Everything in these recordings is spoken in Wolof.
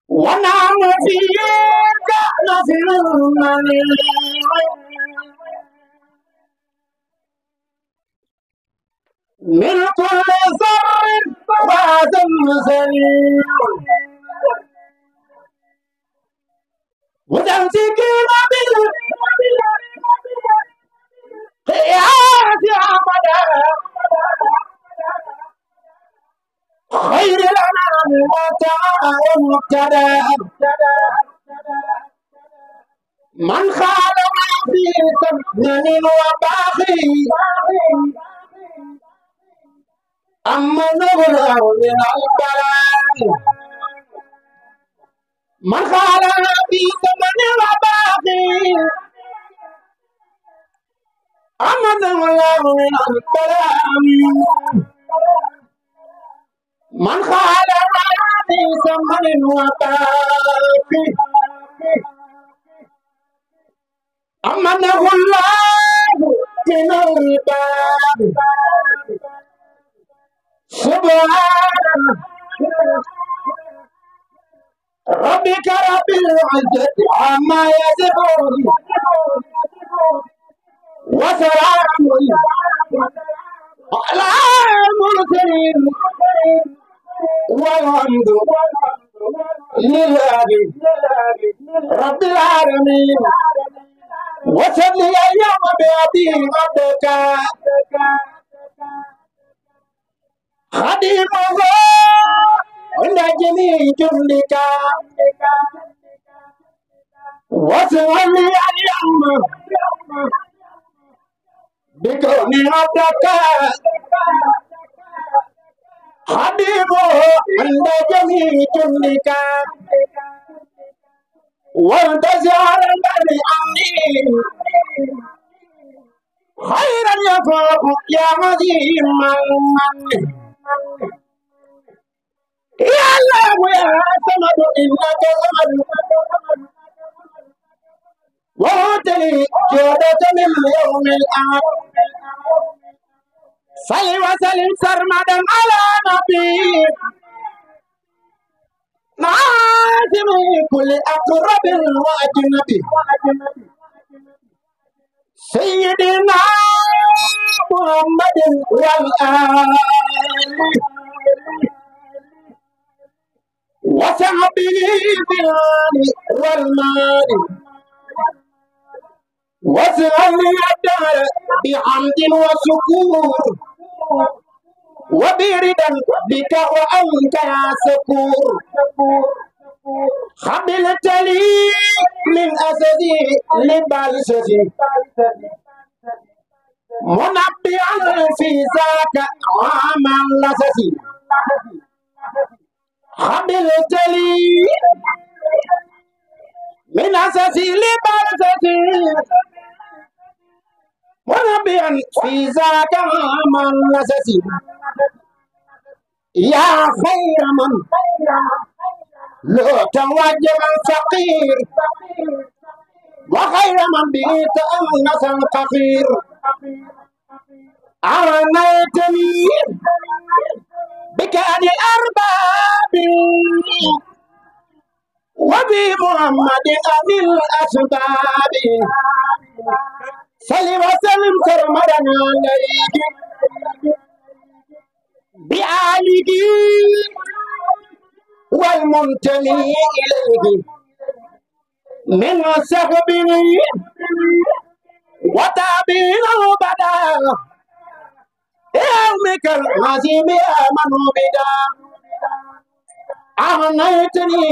ونعم فيك نفر من كل ضر وعدم سليم وتمسك بالقياس عمدا خير الأنام متاع مبتدا من خالف في ثمن وباخي أما نبرأ من البلاء من خالف في ثمن وباخي أما نبرأ من البلاء من خالف في ثمن وباخي أمنه الله من الباب سبحان ربك رب العزة عما يصفون وسلام على المرسلين والحمد لله رب العالمين وصل اليوم بأبي ربك خديمه عند جميع جندك وصل اليوم بكون ربك خديمه عند جميع جندك وانتظر الذي أمين خيرا يفوق يا عظيم من يا الله يا صمد إنك صمد وأوتني جودة من يوم الأحد صل وسلم سرمدا على نبي ناظم كل أقرب وأجنبي سيدنا محمد والآل وصحبه بالآل والمال واسأل الدار بحمد وشكور وبردا بك وأنت يا سكور خبلت لي من أسدي لبالسدي منبئا في ذاك عاما لسدي خبلت لي من أسدي لبالسدي منبئا في ذاك عاما لسدي يا خير من لو توجه الفقير وخير من به تأنس القفير أعنيتني بكاد الأرباب وبمحمد أبي الأسباب صل وسلم سرمدا عليك بآله والمنتمي إليه من سحبه وتابين بدا يومك العظيم يا من بدا أغنيتني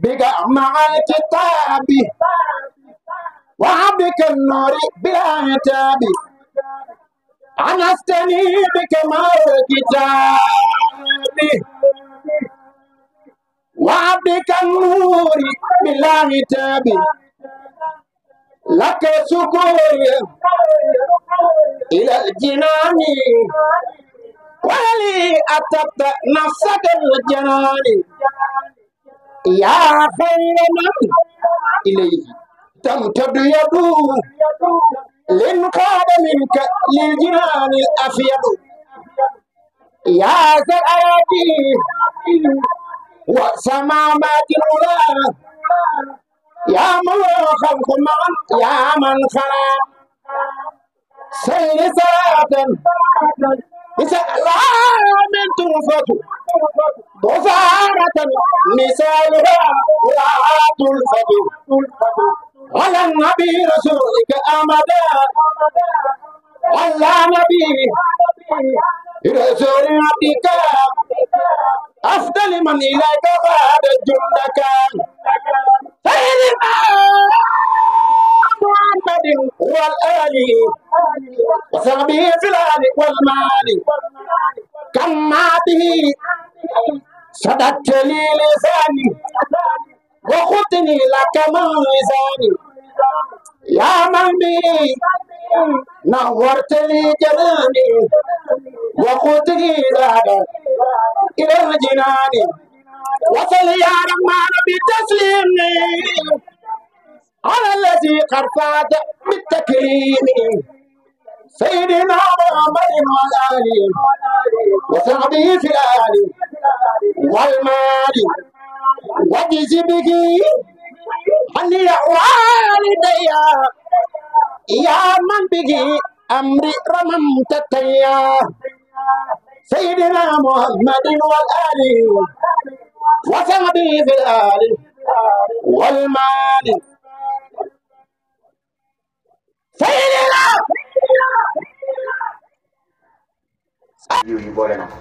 بك مع الكتاب وعبك النور بلا عتاب أنستني بك مع الكتاب وعبدك النور بلا عتاب لك سكور إلى الجنان ولي أتبت نفسك الجنان يا خير من إليه تمتد يده لنقاد منك للجنان الأفيض يا ذا الأيادي والسماوات العلى يا من خلق معا يا من خلق سير ساعة بسلام تنفت بصارة مثالها لا تلفت على النبي رسولك أمدا على نبي رسول عبدك أفضل من إليك بعد جندك سيدنا محمد والآل وصحبه في الآل والمال كما به سددت لي لساني وخذني لك من لساني يا من به نورت لي جناني وخذني لك إلى الجنان وصل يا رحمن بالتسليم على الذي قد فات بالتكريم سيدنا محمد وآله وصحبه في الآل والمال وجز به عني والدي يا من به أمري رممت التيا سيدنا محمد والآل وصحبه في الآل والمال سيدنا jiw yi boole na ko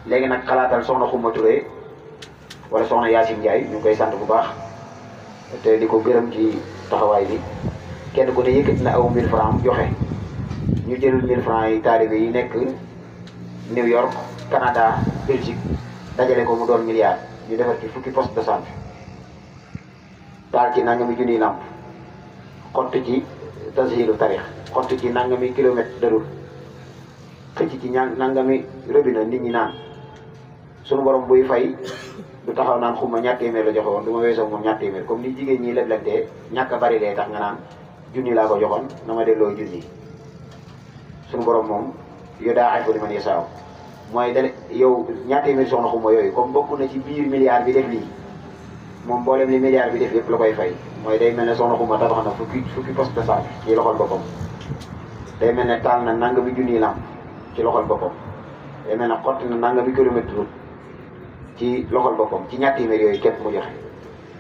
léegi nag xalaatal soxna Xuma Touré wala soxna Yacine Ndiaye ñu ngi koy sant bu baax te di ko gërëm ci taxawaay bi kenn ku ne yëkkati na aw 1000 francs joxe ñu jël 1000 francs yi taalibe yi nekk New York Canada Belgique dajale ko mu doon milliard ñu defar ci fukki poste de santé taal ci nangami junniy lamp xott ci tashilu tarix xott ci nangami kilomètre de route xëcc ci nangami robinet nit ñi naan sunu borom buy fay du taxaw naan Xuma ñaar téeméer la joxe woon du ma weesoo moom ñaar téeméer comme ni jigéen ñi leblantee ñàkk a bari lee tax nga naan junni laa ko joxoon na ma delloo junni sunu borom moom yow daa ay ko li man yesaaw mooy dale yow ñaar téeméer soxna Xuma yooyu comme bokk na ci biir milliard bi def lii moom mboolem li milliard bi def yëpp la koy fay mooy day mel ne soxna Xuma tabax na fukki poste de santé ci loxol boppam day mel ne taal na nangami junniy lamp ci loxol boppam day mel ne xotti na nangami kilomètre route ci loxol boppam ci ñaar téeméer yooyu képp mu joxe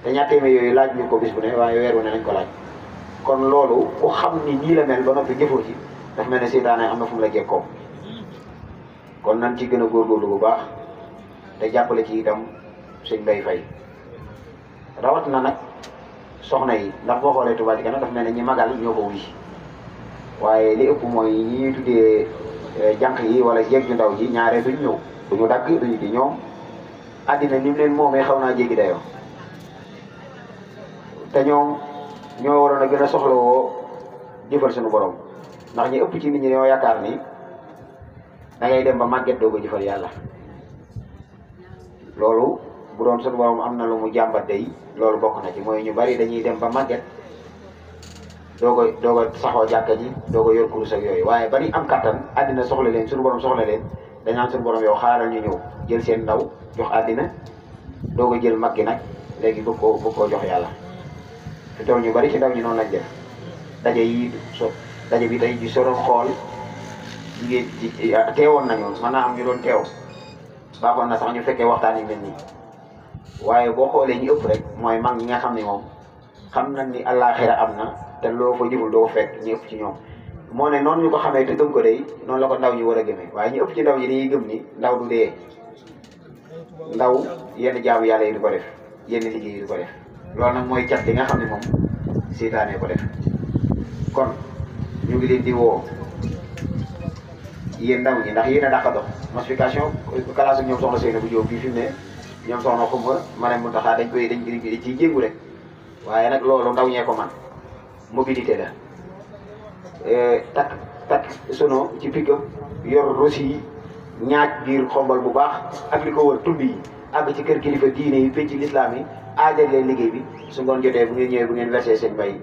te ñaar téeméer yooyu laaj ñu ko bis bu ne waaye weer wu ne lañ ko laaj kon loolu ku xam ni nii la mel ba noppi jëfoo ci daf mel ne seytaane am na fu mu la jekkoo kon nan ci gën a góorgóorlu bu baax te jàppale ci itam sëñ Mbaye Faye rawat na nag soxna yi ndax boo xoolee Touba Ca Kanam daf mel ne ñi magal ñoo ko wuy waaye li ëpp mooy ñi ñuy tuddee jànq yi wala jeeg ju ndaw ji ñaare duñ ñëw duñu dagg duñu di ñoom àddina ni mu leen moomee xaw naa jéggi dayoo te ñoom ñoo waroon a gën a soxlawoo jëfal suñu borom ndax ñi ëpp ci nit ñi ñoo yaakaar ni da ngay dem ba màgget doo ko jëfal yàlla loolu bu doon suñu borom am na lu mu jàmbat day loolu bokk na ci mooy ñu bari dañuy dem ba màgget doo ko saxoo jàkka ji doo ko yor kurus ak yooyu waaye bari am kattan àddina soxla leen suñu borom soxla leen dañaan suñu borom yow xaaral ñu ñëw jël seen ndaw jox àddina doo ko jël mag gi nag léegi bëgg koo jox yàlla fi toll ñu bari ci ndaw ñi noonu lañ def daje yi daje bi tey ji soo doon xool jigéen ci teewoon nañu mën naa am ñu doon teew baaxoon na sax ñu fekkee waxtaan yi mel nii waaye boo xoolee ñu ëpp rek mooy mag ñi nga xam ne moom xam nañ ni àllaaxira am na te loo fa jëful doo fekk ñu ëpp ci ñoom moo ne noonu ñu ko xamee te gëm ko day noonu la ko ndaw ñi war a gëmee waaye ñu ëpp ci ndaw ñi dañuy gëm ni ndaw du dee ndaw yenn jaamu yàlla yi du ko def yenn liggéey yi du ko def loolu nag mooy cat bi nga xam ne moom seytaane ko def kon ñu ngi leen di woo yéen ndaw ñi ndax yéen a dàq dox massification kalaasu ñoom soxna Seyna bu Jóob bii fi mu ne ñoom soxna Xuma Marème Mountakha dañ ciy jéngu rek waaye nag loolu ndaw ñee ko man mobilité la takk sono ci pick-up yor rosi yi ñaaj biir xombal bu baax ak li ko wër tund yi àgg ci kër kilifa diine yi penc lislaam yi aajal leen liggéey bi su ngoon jotee bu ngeen ñëwee bu ngeen versé seen mbay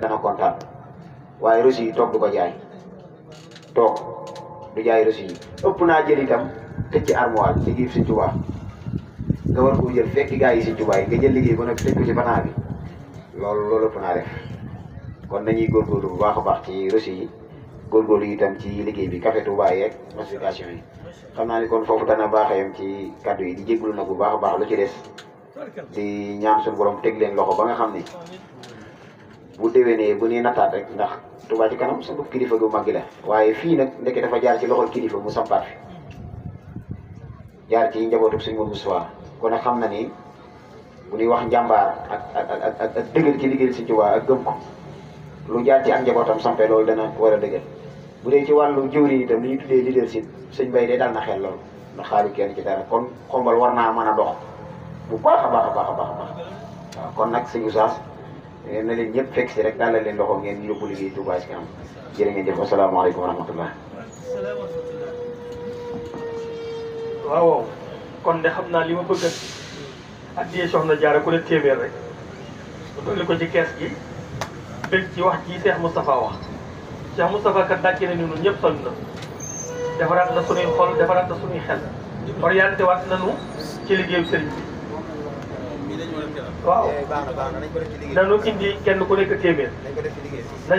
dana kontaan waaye rosi yi toog du ko jaay toog du jaay rosi yi ëpp naa jël itam tëj ci armoire liggéey Sëñ Tuubaa nga war koo jël fekk gaa yi Sëñ Tuubaa yi nga jël liggéey ba nag teg ko ci banaa bi loolu ëpp naa def kon nañuy góorgóorlu bu baax a baax ci reçu yi góorgóorlu itam ci liggéey bi café Touba yeeg massification yi xam naa ni kon foofu dana baaxeem ci kàddu yi di jégalu nag bu baax a baax lu ci des di ñaan suñu borom teg leen loxo ba nga xam ni bu déwénee bu ñuy nattaat rek ndax Touba ci kanam suñu kilifa gu mag gi la waaye fii nag ndeke dafa jaar ci loxol kilifa mu sampaat fi jaar ci njabootu suñu Mourou Moussa kon nag xam na ni bu ñuy wax njàmbaar ak dëgër ci liggéey Sëñ Tuubaa ak gëm ko lu jaar ci ak njabootam sampe loolu dana war a dëgër bu dee ci wàllu jëwriñ itam li ñu tuddee leadership sëñ Bay de dal na xel loolu ndax xaalu kenn ci dara kon xombal war naa mën a dox bu baax a baax a baax a baax waaw kon nag sëñ Oustaz na leen ñëpp fekk si rek dalal leen loxo ngeen yóbbu liggéey Touba ci kanam jërë ngeen jëf asalaamaaleykum wa rahmatullah waaw kon de xam naa li ma bëgg a addiyee soxna Jaara ku ne téeméer rek mu dolli ko ci kees gi bëgg ci wax ji Cheikh Moustapha wax Cheikh Moustapha kat dàkkee na ni ñun ñëpp sonn na defaraat na suñuy xol defaraat na suñuy xel orienté waat nañu ci liggéeyu sëriñ bi waaw nanu indi kenn ku nekk téeméer na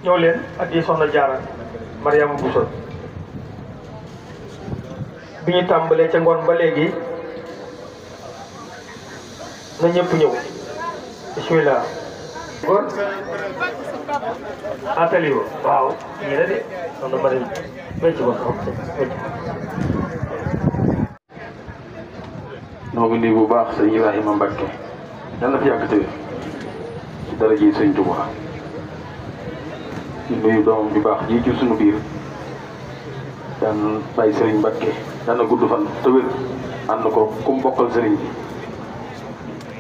ñëw leen addiyee soxna Jaara Mariama Bousso bi ñu tàmbalee ca ngoon ba léegi na ñëpp ñëw bismillah góor atali wo waaw ñii la de soxna ma ne wecc ko wecc noo ngi nuyu bu baax sëñ Ibrahima Mbacke yàlla na fi yàgg tëwee ci dara ji sëñ Tuubaa di nuyu doomam ju baax ji ci sunu biir daan bàyyi sëriñ Mbacke daan na gudd fan te wér ànd ko ku mu bokkal sëriñ bi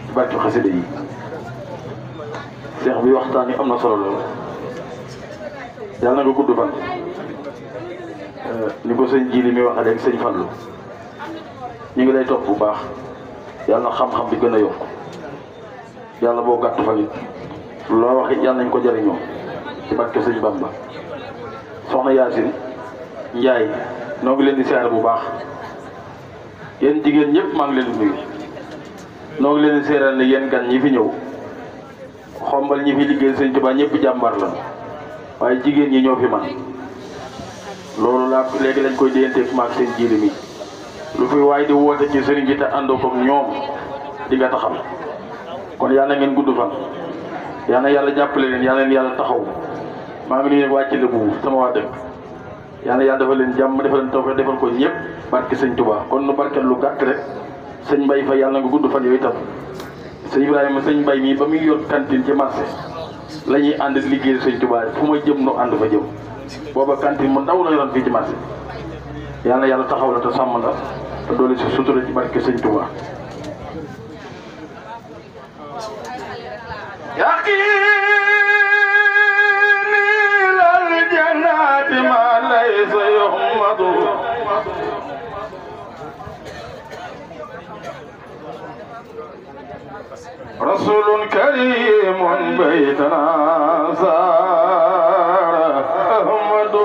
ci barke xasida yi seex bi waxtaan yi am na solo lool yàlla na nga gudd fan ni ko sëñ Jili mi waxee léegi sëñ Fallu ñu ngi lay topp bu baax yàlla na xam-xam bi gën a yokk yàlla boo gàtt fan it loo wax it yàlla nañ ko jëriñoo ci barke sëñ Bamba soxna Yaasin Njaay noo ngi leen di siyaare bu baax yéen jigéen ñëpp maa ngi leen di nuyu noo ngi leen di seeral ne yéen gan ñi fi ñëw xombal ñi fi liggéey sëñ Tuubaa ñëpp jàmbar la waaye jigéen ñi ñoo fi man loolu laa léegi lañ koy déyanteeg maag seen jiili mi lu fi waaye di woote ci sëriñ bi te àndoo ko ñoom di nga taxaw kon yàlla ngeen gudd fan yal na yàlla jàppale leen yal na leen yàlla taxaw maa ngi nuyu nag wàcc bu sama waa dëkk yal na yàlla defal leen jàmm defal leen tawfeex defal ko ñëpp barke sëñ Tuubaa kon nu barkeel lu gàtt rek sëñ Mbay fa yàlla nga gudd fan yooyu itam sëñ Ibrahima sëñ Mbay mii ba muy yor cantine ci marché la ñuy ànd liggéey sëñ Tuubaa fu ma jëm nu ànd fa jëm booba cantine mu ndaw la yoroon fii ci marché yal na yàlla taxaw la te sàmm la te doole si sutura ci barke sëñ Tuubaa ما ليس يحمد رسول كريم بيتنا زار أحمد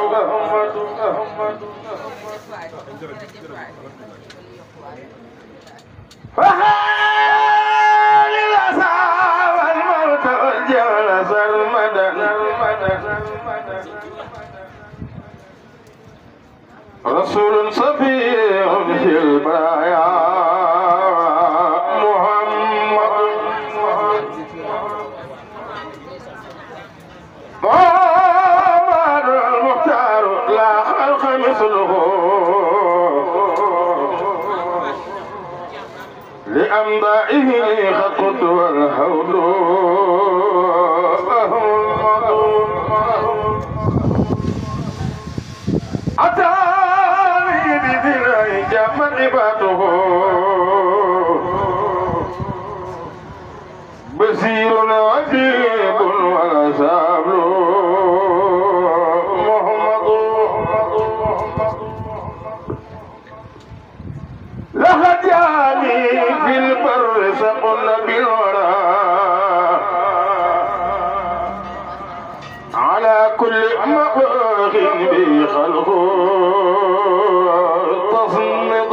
فحال الأسى والموت والجلس المدن رسول صفي في البرايا محمد المختار لا خلق مثله لأمضائه خط والهول أتاني بذلك جمع عباده بصير عجيب وغساب محمد لقد جاني في البر سقنا بالورى على كل مخلوق به خلقه تصمد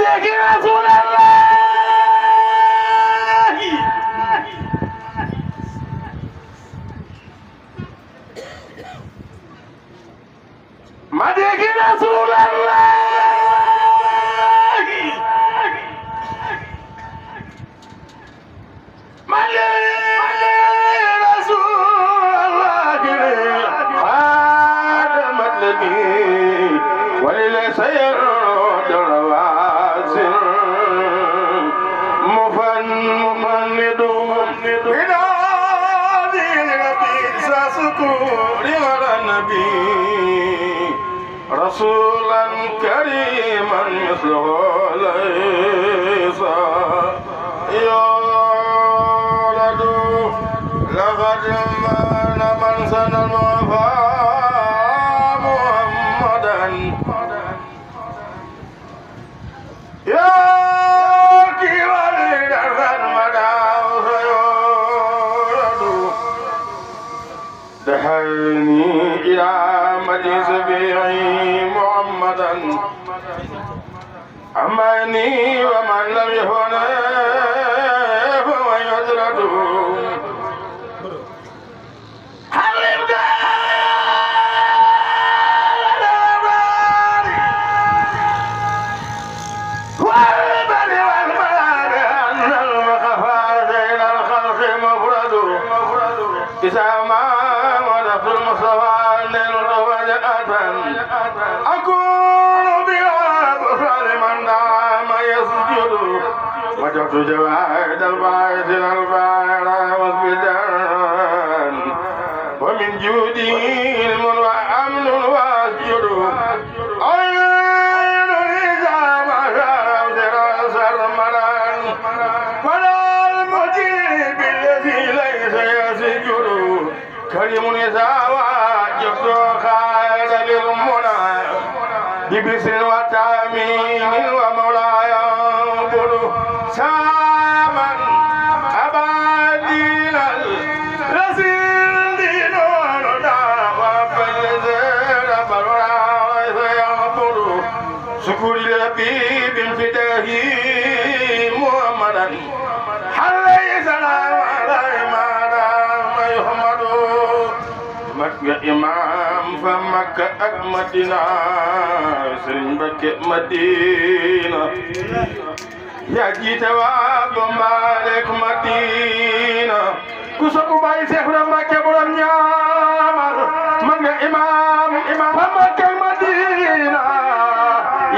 مديك رسول الله مديك رسول الله رسولا كريما مثله ليس يولد لقد من سن الوفا محمدا يا كبير المدى سيولد دحلني إلى مجلس بيعي محمدا أماني ومن لم يهن فهو يدرد والبر والمال أن المخفى بين الخلق مفرد إذا ما ولف المصطفى أكون بها بفعل من دام يسجد وجدت جواهد الباعث الباعث مسبدا ومن جودي علم وأمن وأسجد عين إذا ما شرب سرمدا فلا المجيب الذي ليس يسجد كريم إذا وجدت خالد للمنى ببسر وتامين ومولاي ينبر ساما أبادين الرسول دينون دعوة فالزير فالوراء ينبر شكر لبيب فداه محمدا حلي سلام عليه ما دام يحمد مكة إمام فمكة أكمدنا سرين بكة مدينة يا جيت وابمالك مدينة كسبوا باي سيخنا مكة بولم نيامر مكة إمام فمكة مدينة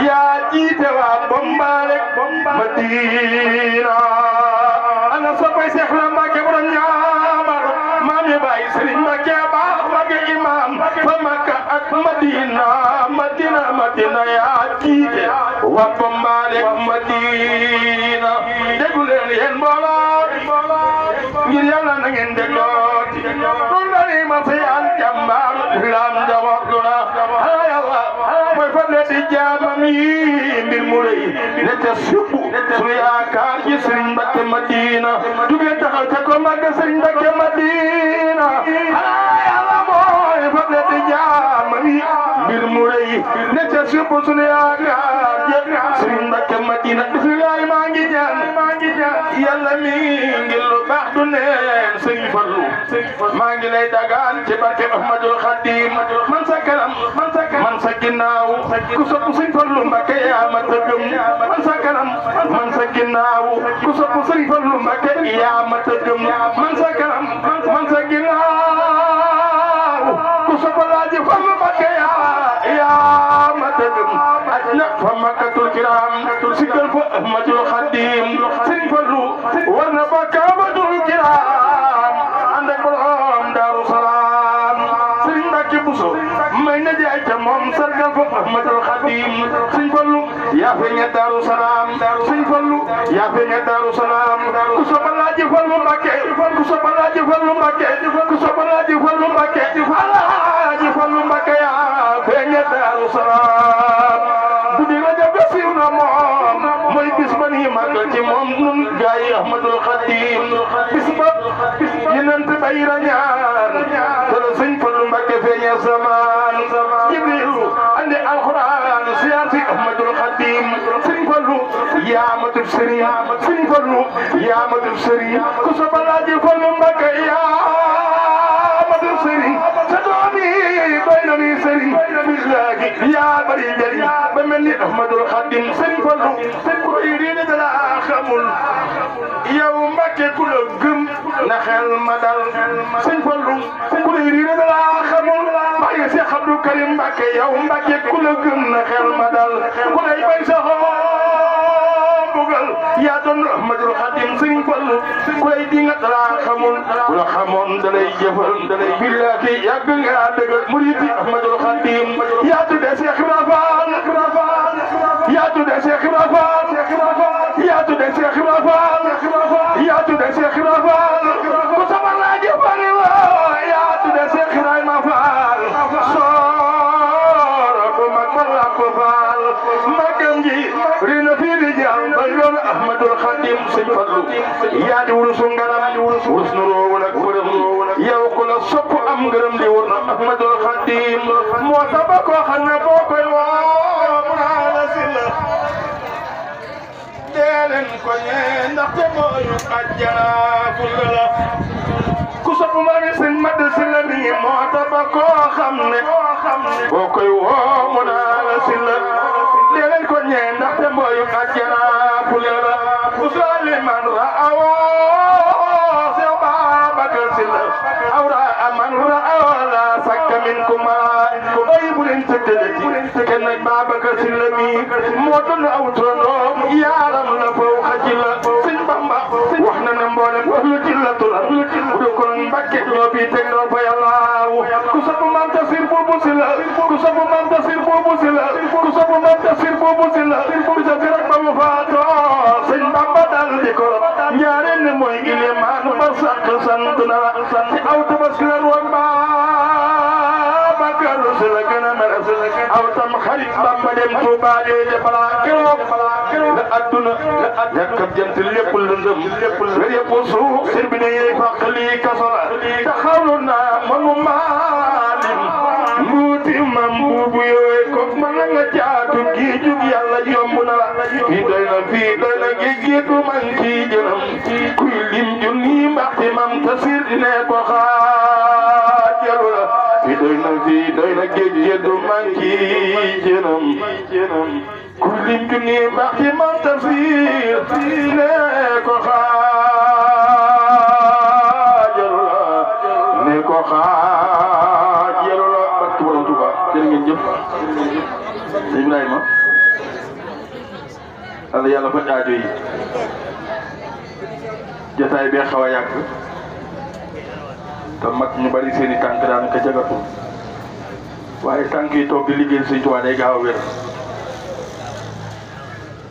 يا جيت وابمالك مدينة أنا سباي سيخنا مكة بولم نيامر مامي باي سرين مكة imam famaka ak madina ya jiite wa bombale madina déglu leen yéen mbooloo ngir yàlla na ngeen dégloo dul dari ma fi an jàmbaar lam jawaatuna yàlla mooy fadle di jaamam yi mbir mu rëy ne te suppu sunu yaakaar ji Sëriñ Mbakke Madina dugee taxaw ca ko màgg Sëriñ Mbakke Madina fadle di jaamam yi mbir mu rëy ne te suppu sunu yaakaar ji Sëriñ Mbakke Madina bismillah maa ngi ñaan yàlla mi ngi lu baax du neen Sëriñ Fallu maa ngi lay dagaan ci barke Ahmadul Xadim man sa kanam man sa ginnaaw ku sopp Sëriñ Fallu Mbakke yaa ma tëggum man sa kanam man sa ginnaaw ku sopp Sëriñ Fallu Mbakke yaa ma tëggum man sa kanam man sa ginnaaw ku sopp Laaji Fallu Mbakke yaa ma tëggum aj na fa Makkatul Kiram sigal fa Ahmadul Xadim Sëriñ Fallu war na ba Kaabatul Kiram ànd ak borom Daaru Salaam Sëriñ Mbakke Buso may na jaay ca moom sargal fa Ahmadul Xadim Sëriñ Fallu yaa feeña Daaru Salaam Sëriñ Fallu yaa feeña Daaru Salaam ku sopp Laaji Fallu Mbakke ku sopp Laaji Fallu Mbakke ku sopp Laaji Fallu Mbakke Alaaji Fallu Mbakke yaa feeña Daaru Salaam guddi Rajab siiw na moom mooy bis ba ni màggal ci moom nun gaay Ahmadul Xadim bis ba yenent bay rañaan tala Sëriñ Fallu Mbakke feeña samaan Jibrilu andi alxuraan siyaasi Ahmadul Xadim Sëriñ Fallu yaa ma def sëriñ sëriñ Fallu yaa ma def sëriñ ku sa balaaji Fallu Mbakke yaa ma def sëriñ sa doom yi doy na ni sëriñ billaahi yaa bari njëriñ ba mel ni Ahmadul Xadim sëriñ Fallu ku yi diine dala xamul yow Mbakke ku la gëm na xel ma dal sëriñ Fallu ku yi diine dala xamul waaye Cheikh Abdou Karim Mbakke yow Mbakke ku la gëm na xel ma dal ku lay bay sa bugal yaa doon Ahmadul Xadim sëriñ Fallu ku lay dinga dala xamul ku la xamoon dalay jëfal billaahi yàgg nga dëggal muridi Ahmadul Xadim yaa tudde Cheikh Ibra Fall yaa tudde Cheikh Ibra Fall yaa tudde Cheikh Ibra Fall yaa tudde Cheikh Ibra Fall ku sama laaji bari la yaa tudde Cheikh Ibrahima Fall sooro bu mag ba làpp Fall magam ji rina fii di jàll ba yoon Ahmadul Xadim sëñ Fallu yaa di wurusu ngalam wurus nu roowul ak bërëm yow ku la sopp am ngërëm di wur na Ahmadul Xadim moo tax ba koo xam ne boo koy woo mu naa la si la dee leen ko ñee ndaxte mooyu àjjana fulla la ku sopp ma ni sëñ Mad si la nii moo tax ba koo xam ne boo koy woo mu naa la si la dee leen ko ñee ndaxte mooyu àjjana fulla la usali man ra'awo Seex Babakar Si la awra aman ra'awo la sakka min kuma ay bu leen tëddee kenn Babakar Si la mi moo doon aw turandoom yaaram la faw xaji la sëñ Bamba wax na ne mboolem lu ci la turan bu dee kon Mbakke ñoo fi teg na fa Yàlla ku sopp Maam Tafsir boobu si la ku sopp Maam Tafsir boobu si la ku sopp Maam Tafsir boobu si la bisa fi rek ba mu faatoo sëñ Bamba dal di ko ñaareel ne mooy ilimaan ba sàq sant na la aw tabaski la woon Babakar Si la gën a mel aw tam xarit Bamba dem Tuuba de balaa keroog la adduna ñàkkab jant lépp lëndëm lépp suuf sir bi ne yey fàq lii kaso la taxawlu naa mënu maalim mbuuti mam buubu yooyu ko mën nga jaatu gii jug Yàlla yomb na la fii doy na géej gi du man ci jëlam kuy lim junni mbaxti Maam Tafsir ne ko xaajalu la fii doy na géej gi du man ci jëlam kuy lim junni mbaxti Maam Tafsir ne ko xaajalu la barke Borom Tuuba jërë ngeen jëf Ibrahima Yàlla fa aajo yi jotaay bee xaw a yàgg te mag ñu bari seeni tànk daanaka jagatu waaye tànk yi toog di liggéey Sëñ Tuubaa day gaaw a wér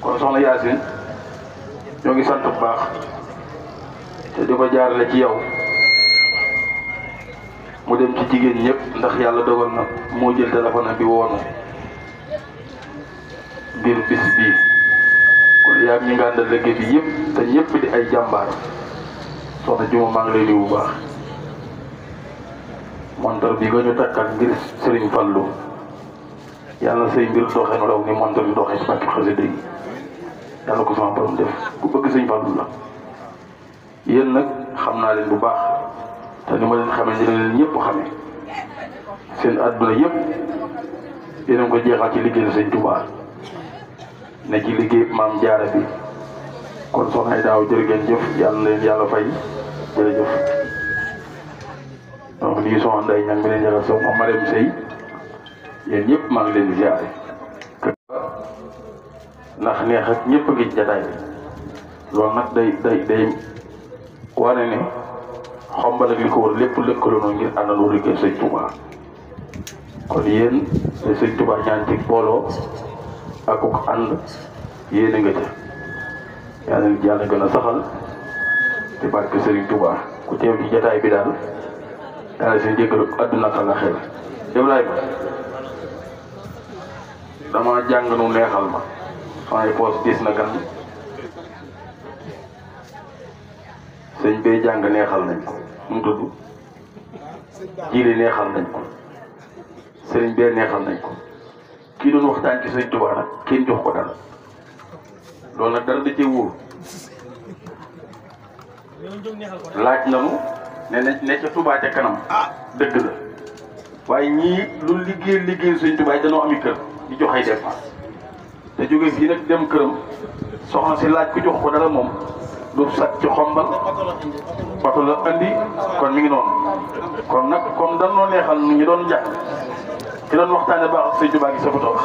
kon soxna Yaasin ñoo ngi sant bu baax te di ko jaarale ci yow mu dem ci jigéen ñëpp ndax yàlla dogal na moo jël téléphone bi woonu ngir bis bii kon yaa ngi nga àndal liggéey bi yëpp te ñëpp di ay jàmbaar soxna Juma maa ngi lay nuyu bu baax montar bi nga ñu takkal ngir Sëriñ Fallu yàlla say mbir doxee nu raw ni montar bi doxee si bàkki xasida yi yàlla ko sama borom def ku bëgg Sëriñ Fallu la yéen nag xam naa leen bu baax te ni ma leen xamee ni leen ñëpp xamee seen àdduna yëpp yéen ko jeexal ci liggéeyu Sëñ Tuubaa ne ci liggéey Maam Jaara bi kon soxna ay daaw jërë ngeen jëf yàlla na leen yàlla fay jërëjëf donc lii soxna Ndeye Niang mi leen yàlla sow ma Marème Sey yéen ñëpp maa ngi leen di ziare ndax neex ak ñëpp a ngi jataay bi loolu nag day wane ne Xombal ak li ko wër lépp lëkkaloo na ngir àndandoo liggéey Sëñ Tuubaa kon yéen de Sëñ Tuubaa ñaan ci booloo ak ko ànd yéen a nga ca yàlla gën a saxal ci barke Sëriñ Tuubaa ku teew ci jataay bi daal daal seen jëkkër àdduna ak la xel Ibrahima dama jàng nu neexal ma samay poos gis na gan sëñ bee jàng neexal nañ ko mu tudd jiile neexal nañ ko sëriñ bee neexal nañ ko kii doon waxtaan ci Sëñ Tuubaa nag kenn jox ko dara loolu nag dara da cee wóor laaj nanu ne ca Touba ca kanam dëgg la waaye ñii lu liggéey Sëñ Touba danoo ami kër di joxay dépense te jóge fii nag dem këram soxna si laaj ku jox ko dara moom du sat ci xombal bato la andi kon mi ngi noonu kon nag comme danoo neexal ñu doon jàpp ci doon waxtaane baax Sëñ Touba gi sa fa toog